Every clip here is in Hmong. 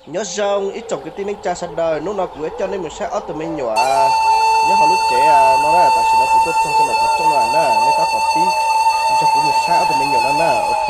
Nyob zoo ib tsoom kwv tij neej tsa sawv daws, hnub no kuv yuav coj nej mus saib ob tug me nyuam nyob hauv lub tsev no na. Tam sim no kuv tuaj txog rau ntawm qhov rooj no na, nej tab tom pib nrog kuv mus saib ob tug me nyuam no na, ok.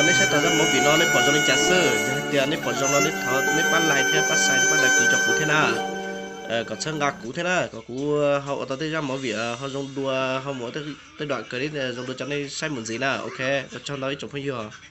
Nej saib tau zaj movie no nej pom zoo li cas xwb? Yog hais tias nej pom zoo no nej thov nej pab like thiab pab share thiab pab đăng ký rau kuv thiab na, kom txhawb nqa kuv thiab na, kom kuv ho ua tau tej zaj movie ho zoo dua, ho mus ua tej, tej đoạn clip zoo dua rau nej saib mus ntxiv na. Ok, ua tsaug ntau ib tsoom phooj ywg.